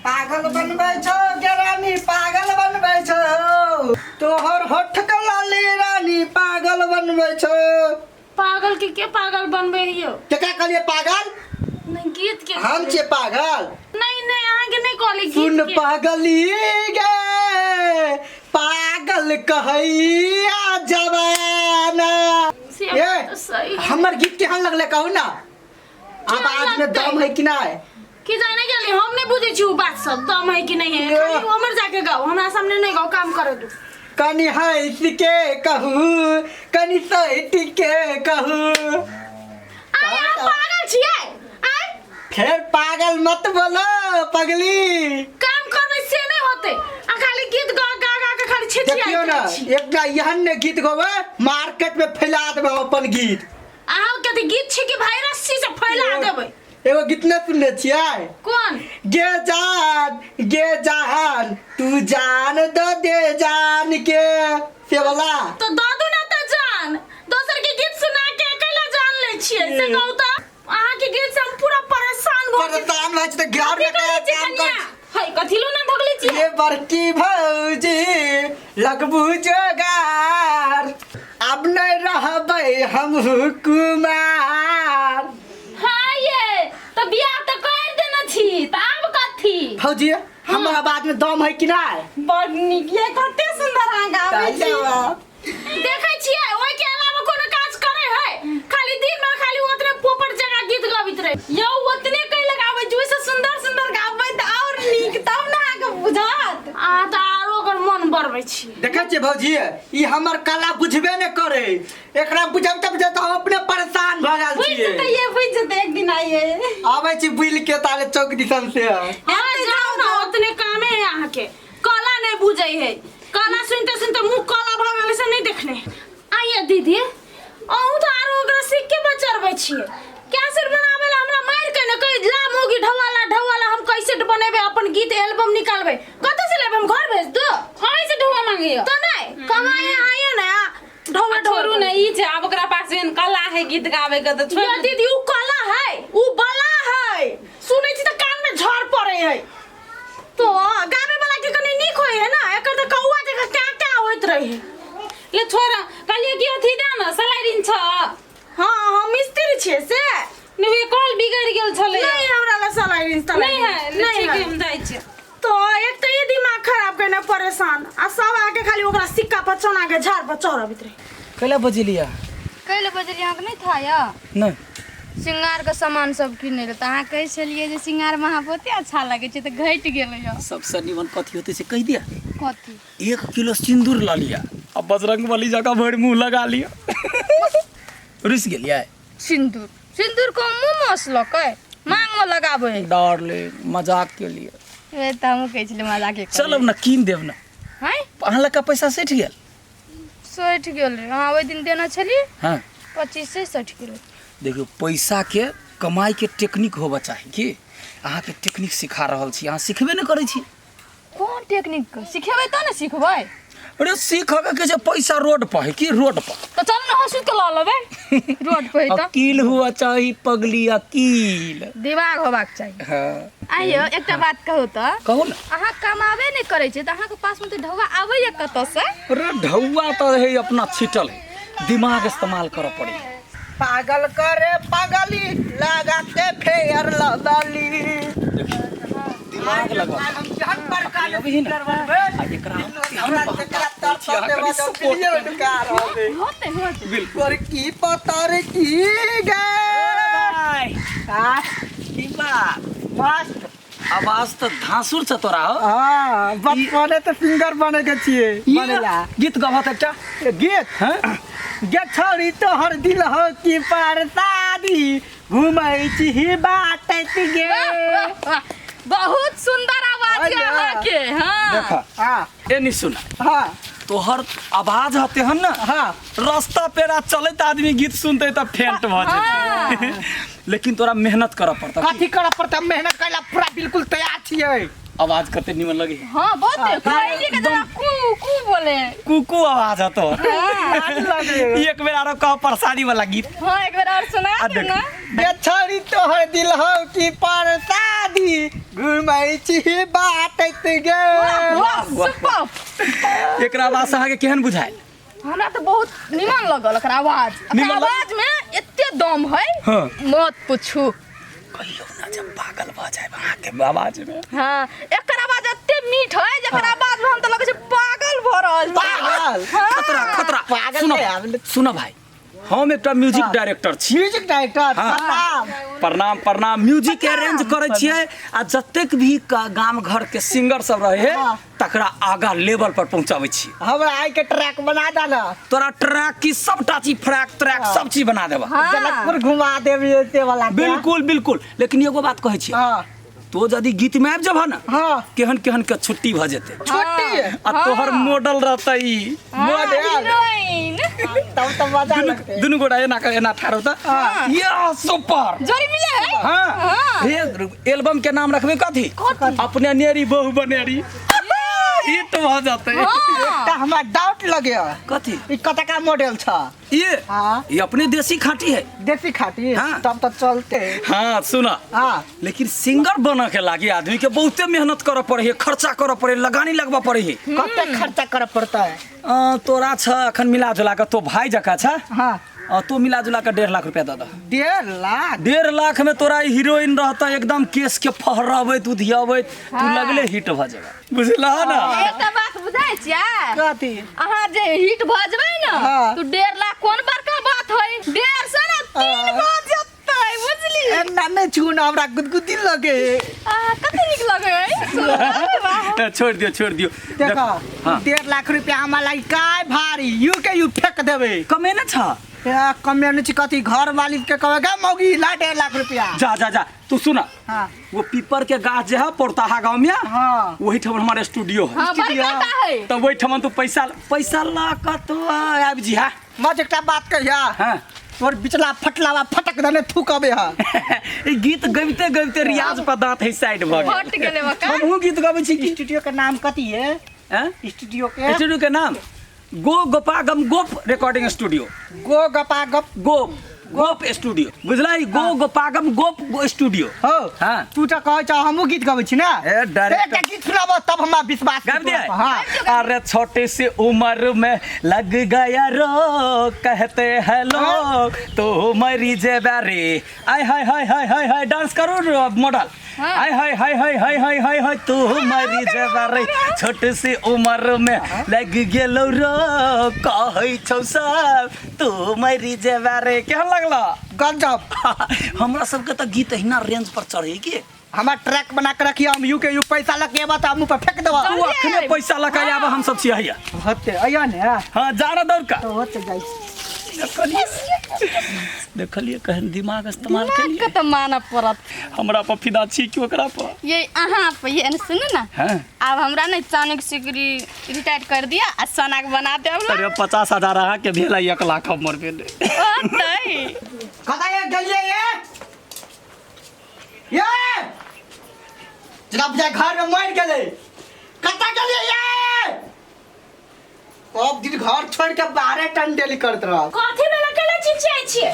पागल बनबै छौ गे रानी पागल बनबै छौ तोहर होठ के लाली रानी पागल बनबै छौ। पागल के के पागल बनबै हियो? केकरा कहलिए पागल? नहीं, गीत के। हम छियै पागल? नहीं नहीं, अहाँ के नहीं कहली, गीत सुन के। पागली गे पागल कहैया जवाना। से ए, बात तो सही है। हमर गीत केहन लगलै कहू ना? आब आज में लगतै? दम है कि नहीं? की जाने गेली, हम नहीं बुझै छी उ बात सब, दम है कि नहीं है। ये। खाली हमर जाके गाओ, हमरा सामने नहीं गाओ, काम करे दू। कनी हंस के कहू, कनी सैट के कहू। आय अहाँ पागल छियै? आय फेर पागल मत बोलो पगली। काम करबै से नहीं होते आ खाली गीत गा गा गा के खाली छिछियाइत देखियो ना रहै छी। एकटा एहन ने गीत गोबै मार्केट में फैला देबै हम अपन गीत। अहाँ के तऽ गीत छी कि भाई रस्सी से फैला देबै। एगो गीत नहि सुनने छियै? कोन? गे जान गे जहान तू जान दो दे जान के, से वाला। तो दऽ दू ना तऽ जान, दोसर के गीत सुना के कैला जान लै छियै से कहू तऽ? अहाँ के गीत से हम पूरा परेशान भऽ गेल। परेशान भऽ छी तऽ घर में कथी कहै छियै काम कर। कनिया? है कथी लो ना धगले छियै? ये बड़की भौजी लगबू जोगार, अब नहीं रहबै हम कुमार। हाँ ये तो बियाह तो कर देने छी त आब कथी? भौजी हमर आवाज में दम है कि नहीं? बड़ नीक ये, कते सुंदर अहाँ गाबै छी। देखै छियै ओइ के अलावा कोनो काज करे है? खाली दिन भर खाली ओतने पोपट जगह गीत गाबित रहे। यौ ओतने कै लगाबै छी, ओइसे सुंदर सुंदर गाबै त और नीक, तब ना अहाँके बुझत। अहाँ त आरो ओकर मन बढ़बै छी। देखै छियै भौजी ई हमर कला बुझबे ने करे, एकरा बुझबते बुझबते हम अपने परेशान भऽ गेल बुझि छियै। जेतै ये, बुझि जेतै एक दिन आइए। आबै छी बुलि के ताले चौक दिसन से। हाँ जाओ ना, ओतने कामे है अहाँके, कला नहीं बुझै है। कला सुनते सुनते मुँह काला भऽ गेलै से नहीं देखने। आइए दीदी अहूँ तऽ आरो ओकरा सीख के बचरबै छियै। कैसेट बनाबै ला हमरा मारि के ने कहि ला मोगी ढवाला ढवाला, हम कैसेट बनेबै अपन गीत एल्बम निकालबै, कतऽ से लेबै? हम घर भेज दो। अहीं से ढौआ मांगैया तऽ नहि कमाए आइए ने आ ढौआ आ छोड़ू ने ई छै, आब ओकरा पास एहन कला है गीत गाबै के तऽ छोड़। ये दीदी उ कला है, उ बला है, सुनै छी तऽ कान में झड़ पड़े है। तो गाबै वाला के कनी नीक होय है ना, एकर तऽ कौआ जकाँ क्या क्या होइत रहे। ले छोड़, कहलिए कि अथी दे ना सलाइरिन छ। हाँ हम मिस्त्री छियै से। नहीं वे कॉल बिगड़ गेल छलै। नहीं हमरा लग सलाइरिन तलाइरिन नहीं है, नहीं ठीक है, है। हम जाइ छियै। तो एक तो ये दिमाग खराब करने परेशान आ सब आके खाली ओकरा सिक्का पर चना के झाड़ पर चढ़बैत रहे। कैला बजेलिया? कैले बजलियै अहाँके नहि था यऽ? नहि। श्रृंगारके सामान सब किनै लए तऽ अहाँ कहै छलियै जे श्रृंगारमे अहाँ बहुते अच्छा लगै छै तऽ घटि गेलै यऽ। सबसँ निमन कथी होतै से कहि दिया? कथी? 1 किलो सिन्दूर लऽ लिअ आ बजरंग बली जकाँ भरि मुँह लगा लिअ। रुसि गेलियै? सिन्दूर सिन्दूर को मुँह मे असलकै मांग मे लगाबै। डार्लिंग मजाक के लिए। ए तऽ हमहूँ कहै छलियै मजाके करै। चलब ने कीन देब ने। हैं? अहाँ लग पैसा सठि गेल? 60 गेल रहे, अहाँ ओहि दिन देने छलियै। हाँ 25 60 गेलै। देखियौ पैसा के कमाई के टेक्निक होबऽ चाही की अहाँके टेक्निक सिखा रहल छी, अहाँ सिखबे नहि करै छी। कोन टेक्निक सिखेबै तऽ ने सिखबै। अरे सीख के जे पैसा रोड पर है की रोड पर। तऽ चल ने हंसू के लऽ लेबै रोड पर है तऽ। अकील हुआ चाही पगली अकील। दिमाग होबाक चाही। हाँ। आइयो एकटा बात कहू तऽ। कहू ने। अहाँ कमाबे नहि करै छियै तऽ अहाँके पासमे तऽ ढौआ आबैया कतऽसँ? अरे ढौआ तऽ है अपना छिटल है, दिमाग इस्तेमाल करऽ पड़े। पागल करे पगली लगा के फेयर लबली। दिमाग लगा हम केहन बड़का अभी ही ना। सिंगर बनबै। आ एकरा हम तेहन हमरा बहका जकरा तर दै छी, अहाँ तर कनि देबऽ support तऽ करू। ढुका रहबै। होतै होतै। बिल्कुल। गोरकी पतर की गे। आ, की बात? मस्त। आवाज तऽ धांसुर छ तोरा हो। हाँ, बचपने तऽ सिंगर बने के छियै। बनेला। गीत गबह तऽ एकटा। गीत? हाँ? गे छोरी तोहर दिल हो कि परसादी घुमै छी बाटैत गे। वाह, वाह, वाह। बहुत सुंदर आवाज है हाँ। अहाँके। हाँ। देखा। हाँ। ए नहीं सुना। हाँ। तोहर आवाज हते हन ना। हाँ। रास्ता पेरा चलैत आदमी गीत सुनते त फेंट भ जेतै। लेकिन तोरा मेहनत करऽ पड़तौ। कथी करऽ पड़तै? मेहनत करला पूरा बिल्कुल तैयार छियै। आवाज कते निमन लगे। हाँ बहुत कोयली के जेना कू कू बोले। कुकू आवाज हतो। एक बेर आरो कह प्रसादी वाला गीत। हाँ एक बेर और सुना आ दे देख। ना। बेछड़ी तोहर दिल हो की परसादी घुमै छी बाटैत गे। वाह सुपर। एकरा आवाज से अहाँके केहन बुझायल? हमरा तऽ बहुत निमन लगल ओकर आवाज। ओकर निमन लगल? आवाज में एते दम है हाँ। मत पूछू। कहियो ना जब पागल भऽ जायब अहाँके आवाज में। हाँ एकर आवाज एते मीठ है जकर आवाज में हम तऽ लगै छै पागल भऽ रहल छी। पागल। हाँ। खतरा खतरा। पागल सुनो नहीं आबे। सुनो भाई, हम एकटा म्यूजिक डायरेक्टर छी। Music director? हाँ। प्रणाम। प्रणाम प्रणाम। म्यूजिक अरेंज करै छियै आ जतेक भी गाम घर के सिंगर सब रहे है हाँ। तकरा आगा लेवल पर पहुंचाबै छी। हमरा आइ के ट्रैक बना दे ना। तोरा ट्रैक की सबटा चीज फ्रैक ट्रैक सब चीज बना देबा। हाँ। जनकपुर घुमा देबी से वाला के। बिल्कुल बिल्कुल। लेकिन एगो बात कहै छी, हाँ। तो यदि गीत में आबि जबह ना, हाँ। केहन केहन के छुट्टी भऽ जेतै। छुट्टी? आ तोहर मॉडल रहतै ई। मॉडल? हीरोइन। तब तो मजा दुनू लगतै। दुनू गोटा एना के एना ठाढ़ होता। या सुपर जोड़ी मिले है। हाँ। हे एल्बम के नाम रखबे कथी? अपने नेरी बहु बनेरी। हिट भऽ जेतै। एकटा हमरा डाउट लगे। कथी? ई कतका मॉडल छ? ये हाँ। ये अपने देसी खाटी है। देसी खाटी? हाँ। तब तो चलते। हाँ सुना। हाँ। लेकिन सिंगर बने के लागी आदमी के बहुते मेहनत करऽ पड़े है, खर्चा करऽ पड़े, लगानी लगबऽ पड़े है। कते खर्चा करे पड़ता है? तोरा छ अखन मिला जुला के तो भाई जका छ। हाँ। तो मिला जुला के 1.5 लाख रुपया दे दे। 1.5 लाख? 1.5 लाख में तोरा हीरोइन रहता एकदम केस के फहराबैत उधियाबैत तू लगले हिट भऽ जेबा। बुझलह ना? एकटा बात बुझाइ छियै? कथी? अहाँ जे हिट भऽ जेबै ने हाँ। तो 1.5 लाख कोन बड़का बात है, 1.5 से ना 3 भऽ जेतै बुझली। एना नहि छू ना, हमरा गुदगुदी लगे। आ, कते नीक लगे है। वाह। छोड़ दियो छोड़ दियो। देखो हाँ। 1.5 लाख रुपया हमरा लागि काय भारी, यू के यू फेंक देबै। कमे ने छ? कमे नहि छै कथी, घर वाली के कहबै गे मौगी ला 1.5 लाख रुपया। जा जा जा तू सुना। हाँ। वो पीपर के गाछ जे है पोरताहा गांव में, हाँ। वही ठमन हमारे स्टूडियो है। हाँ, बड़का टा है। तब वही ठमन तू पैसा पैसा ला के तो आबि जी। हाँ। मज एकटा बात कहिया। हाँ। तोर बिचला फटलावा फटक देने थूकबे है। ई गीत गबिते गबिते रियाज पर दांत है साइड भऽ गेल। फट गेलै मका। हमहूँ गीत गबै छी की? स्टूडियो के नाम कथी है? हैं? स्टूडियो के? स्टूडियो के नाम गो गोपा गम गोप रिकॉर्डिंग स्टूडियो। गो गपा गप गोप गोप स्टूडियो बुझलै? गो गोपागम गोप स्टूडियो। हो। हाँ। तू तो कहै छ हमहूँ गीत गबै छी ना। ए, डायरेक्टर। एकटा गीत सुनाबो तब हमरा विश्वास गाबि दिए? हाँ। अरे छोटे से उम्र में लग गया रोग कहते हैं लोग तो मरी जेबा रे। आय हाय हाय हाय हाय हाय डांस करो मॉडल। हाय हाय हाय हाय हाय हाय हाय हाय तू मरी जेबा रे छोटे से उम्र में लग गेलो रोग कहै छौ सब तू मरी जेबा रे। केहन लगलो? गजब। हमरा सबके तऽ गीत अहिना रेंज पर चढ़े के। हमरा ट्रैक बना के रखियो, हम यू के यू पैसा लग के बता मुंह पर फेंक देबो। तू अखने पैसा लगा आब हम सब छियै हैया। होते अइया ने। हाँ जा ना दौड़ का। तो होते जाइ। देखलिए कहन दिमाग इस्तेमाल दिमाग केलिए। के तऽ मानऽ पड़त। हमरा पर फिदा छी कि ओकरा पर? ये अहाँ पर ये सुनू ना। हाँ। आब हमरा ने चानी के सिकरी रिटायर कर दिया आ सोना के बना देब ना। अरे 50,000 अहाँ के भेल 1 लाख हमर भेल। ओतै। कतऽ ये गेलियै ये? ये जरा घर में मरि गेलै। कतऽ गेलियै ये? अब दिन घर छोड़ के बाहरे टंडेली करत रह। कथी में अकेले चिचियाइ छियै?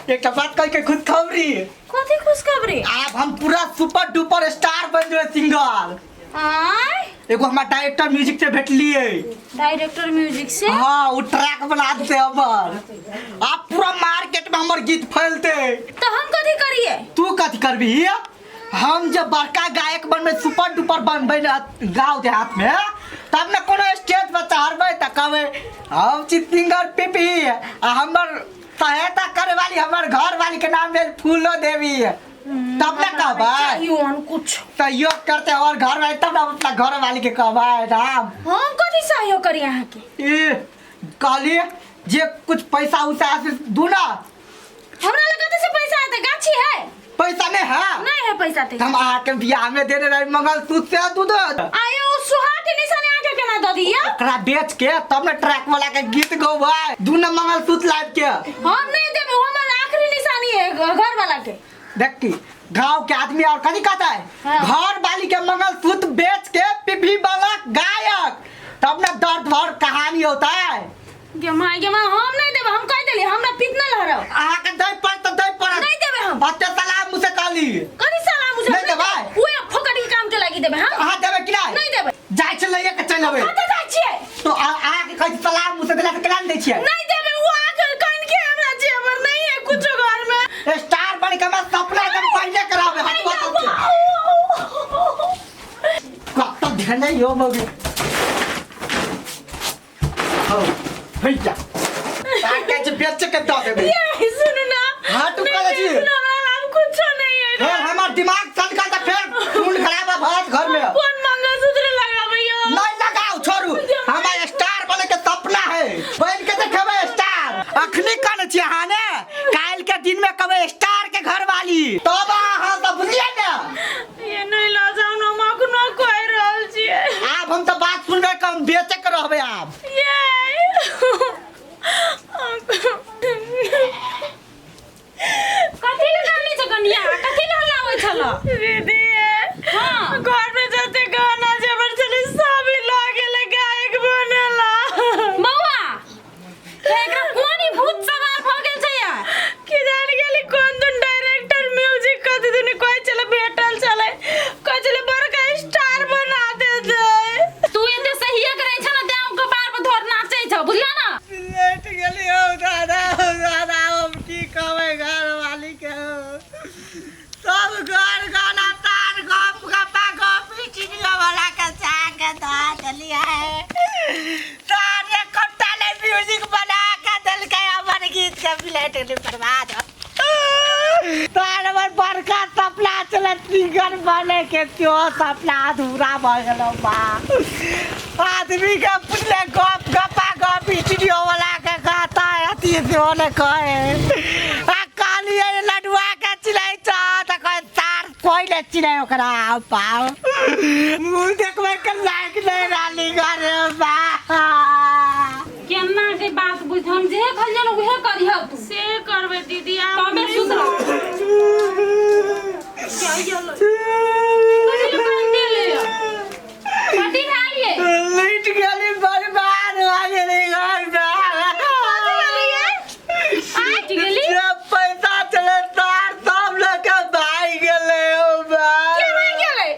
एकटा बात कह के खुशखबरी। कथी खुशखबरी? आब हम पूरा सुपर डुपर स्टार बन जेबै सिंगर। आय एगो हमरा डायरेक्टर म्यूजिक से भेटलियै। डायरेक्टर म्यूजिक से? हाँ वो ट्रैक बना देते हमर। आब पूरा मार्केट में हमर गीत फैलते। तो हम कथी करिए? तू कथी करबी? हम जब बड़का गायक बनबै सुपर डुपर बनबै गाँव देहात में तब ने कोनो स्टेज पर चढ़बै तऽ कहबै हम छी सिंगर पीपी आ हमर सहायता करे वाली हमर घर वाली के नाम भेल फूलो देवी। तब ने कहबै चाहिए कुछ सहयोग करते और घर वाली तब ने अपना घर वाली के कहबै राम। हम कथी सहयोग करी अहाँ के? ई कहली जे कुछ पैसा उसा दू ना। हमरा लग कथी से पैसा आते? गाछी है? पैसा नहीं है। नहीं है पैसा ते। हम आके बियाह में देने रहे मंगलसूत्र से दूध। आयो उ सुहा के निशानी आके केना दऽ दिया? ओकरा बेच के तब ने ट्रैक वाला के गीत गौबै दू न मंगलसूत्र लाइब के। हम नहीं देबै, हमर आखिरी निशानी है घर वाला के। देखी गांव के आदमी और कथी कहता है? हाँ। घर वाली के मंगलसूत्र बेच के पीपी वाला गायक, तब ना दर्द भर कहानी होता है। गे माय गे माय, हम नहीं देबै, हम कहि देलियै हमरा पीत नहि लहरौ। अहाँ के दै पड़त तऽ दै पड़त। नहीं देबै हम। अते सलाम मुझसे कहली। कथी सलाम मुझे? नहीं देबै? ओए फोकट के काम के लागी देबै हम? अहाँ देबै कि नहीं? नहीं देबै। जाइ छै लइए के चलि अबै। कतऽ जाइ छियै? तो अहाँ के कहै छी सलाम मुझसे देला से केना नहि दै छियै? नहीं देबै। वो आके कन के हमरा जेवर नहीं है कुछो घर में। स्टार बन के हमरा सपना एकदम पहिले कराबे हटवा तब छै। कतऽ धेने यो मौगी। हौ भैया ताके जे बेच के दऽ देबै। ये सुनू ना। हाँ, तू नहीं, कहले छी। सुनू, हमरा आब कुछो नहीं है। फेर हमर दिमाग सनकल तऽ फेर खून खराबा भरत घर में। कोन मंगलसूत्र लगाबै यो? नहीं लगाओ, छोड़ू। हमार स्टार बने के सपना है, बन के देखेबै स्टार। अखनी कन छी अहाँ ने, काल्हि के दिन में कहबै स्टार के घर वाली, तब अहाँ सब बुझलियै ने। ये नहीं ल जाउ न, हम अखनो कहि रहल छियै। आब हम तऽ बात सुनबै कम, बेचे के रहबै आब। ये कथी लए कानै छौ कनिया? कथी लए हल्ला होइ छल? दीदी, हाँ। घर में जते गहना जेवर छलै सब लऽ गेलै गायक बनेला। बौआ, हे एकरा कोन ई भूत सवार भऽ गेल छै यार? की जान गेली कोन दुन डायरेक्टर म्यूजिक कथी दुन कहै छलै, भेटल छलै, कहै छलै बड़का स्टार बना देतै। तू एते सहिए करै छ ने तें कपार पर धर नाचै छ, बुझला ना? लेट गेली हौ दादा, हौ दादा, हम की कहबै घर वाली के? सब घर गाना तार गप गपा गप चिड़िया वाला के साग दऽ देलियै। सारे कट्टा ने म्यूजिक बना के देलकै, हमर गीत के प्लेट गेली बर्बाद। तार हमर बड़का सपना छलै सिंगर बने के, त्यो सपना अधूरा भऽ गेलौ। बा आदमी के पुछले गप गपा गप स्टूडियो वाला के कहता है अथी सेहो ने कहे। आ कहलियै लडुआ के चिल्लै छ तऽ कहे सार कोइ ने चिल्लै ओकरा। पाओ मुँह देखबै के लायक नहि रहली घरे बा। केना के बात बुझ, हम जे कहलियै ने उहे करिह तू। से करबै दीदी, आब तबे नहि सुधरब। क्या गेलै? कथी लए कान देले? कथी भेलियै? लुटि गेली, बर्बाद भऽ गेली घर। लुटि गेली? जब पैसा चले सार सब लऽ के भागि गेलै हौ बा। के भागि गेलै?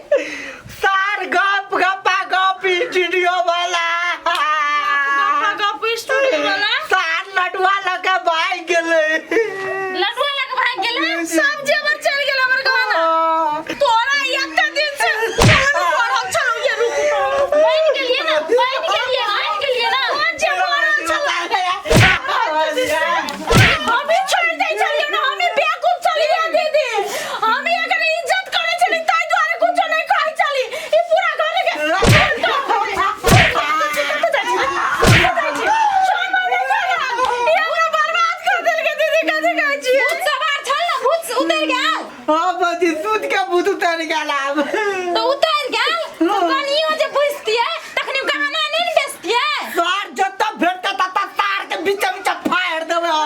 सार गप गपा गप स्टूडियो वाला। गप्पा गप स्टूडियो वाला? सार लडुआ लऽ के भागि गेलै। लडुआ लऽ के भागि गेलै? सब जेवर चलि गेल हमर गहना। तोरा एते दिन से पढ़ल छलौ ये, रुक। बनि गेलियै ने, बनि गेलियै, बनि गेलियै ने। कोन जे पढ़ल छलौ? हमी छोड़ि दै छलियै ने, हमी बेवकूफ छलियै दीदी। हमी एकर इज्जत करै छली ताहि दुआरे कुछो नहि कहै छली। ई पूरा घर के ई हमरा बर्बाद कर देलकै दीदी, कथी कहै छियै? भूत सवार छल ने, भूत उतरि गेल। हाँ बजी, सूत के भूत उतरि गेल आब। तऽ उतरि गेल तऽ कनियो जे बुझतियै तखनी गहना नहि ने बेचतियै। सार जतऽ भेटतै ततऽ सार के बीचे बीचे फाड़ि देबै हम।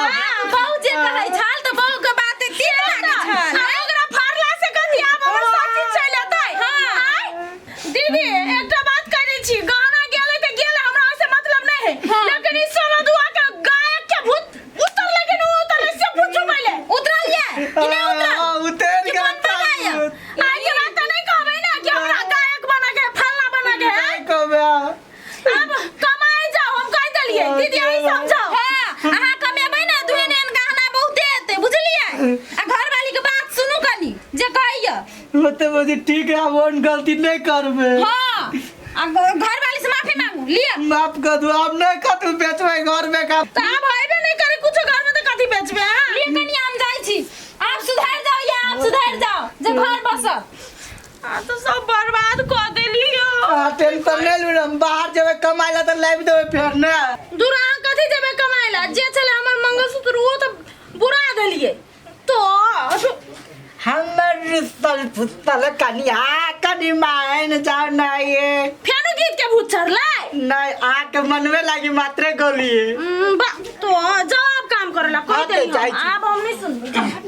बहू जे कहै छल तऽ बहू के बात तीत लागै छल। आ ओकरा फाड़ला से कथी आब हमर सब चीज चलि एतै? हाँ। आँय? दीदी, एकटा बात कह दै छी, गहना गेलै तऽ गेलै, हमरा ओहिसे मतलब नहि है। हाँ। लेकिन ई सोनदुआ के गायक के भूत उतरलै कि नहि उतरलै से पूछू पहिले। उतरल ये कि नहि उतरल? हाँ, उतरि कि गेल। मन पर आया? आइ के बाद तऽ नहि कहबै ने कि हमरा गायक बना के फल्ला बना के है? नहि कहबै। आब कमाइ जाउ, हम कहि देलियै दीदी, अहीं समझाउ। हाँ, अहाँ कमेबै ने दुहे एहन गहना बहुते एतै, बुझलियै? आ घरवाली के बात सुनू कनी जे कहैया। होते बजी, ठीक है, आब ओहन गलती नहि करबै। हाँ, आ घरवाली से माफी मांगू लिअ। माफ कर दू, आब नहि कतहु बेचबै घर में का। तऽ आब हेबे नहि करे कुछो घर में तऽ कथी बेचबै अहाँ? लिअ कनी, हम जाइ छी। आप सुधरि जाओ या आप सुधरि जाओ जे घर बसत। आ तऽ सब बर्बाद कऽ देलियै। अहाँ टेंशन नहि लू, हम बाहर जेबै कमाइ लए तऽ लाबि देबै फेर ने। दूर, अहाँ कथी जेबै कमाइ लए? जे छलै हमर मंगलसूत्र ओ तऽ बुरा देलियै तो। हमर रुसल फुसल कनिया कनि मान जाओ ना ये। फेनो गीत के भूत चढ़लै? नहीं, आके मनवे लागी मात्रे गोली। बा तो जाओ, आप काम करे ला कहि हाँ, तऽ देली जाइ हम। छी। आब हम नहि सुनबै, जाउ।